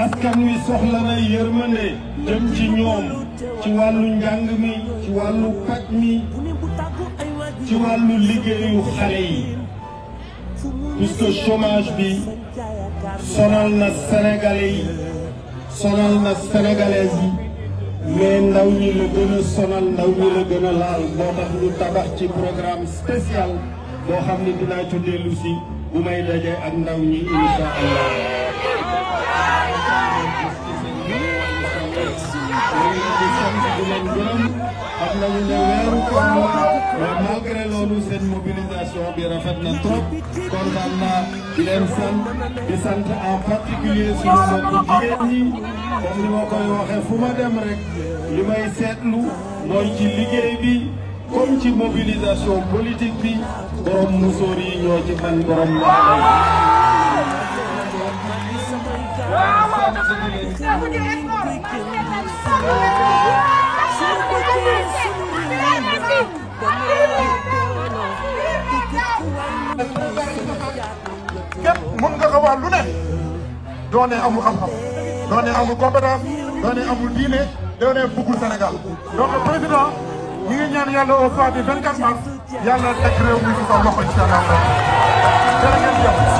askan wi soxla na yërmande jëm ci ñoom ci wàllu njàng mi ci wàllu paj mi ci wàllu liggéeyu xale yi puisque chômage bi sonal na sénégalais yi sonal na sénégalaises yi mais ndaw ñi la gën a sonal ndaw ñi la gën a laal moo tax ñu tabax ci programme spécial boo xam ne dinaa ci dellu si bu may daje ak ndaw ñi insha allah xam nañu ne weeru koor la mais malgré loolu seen mobilisation bi rafet na trop kontaan naa di leen sant di sant en particulier suñu mbokku jigéen ñi comme ni ma koy waxee fu ma dem rek li may seetlu mooy ci liggéey bi comme ci mobilisation politique bi borom musóor yi ñoo ci man borom képp mën nga ko wax lu ne doone amul xam-xam doone amul compétence doone amul diine doone bëggul Sénégal donc président ñi ngi ñaan yàlla au soir du 24 mars yàlla teg réew mi ci sa loxo incha allah jërë ngeen jëf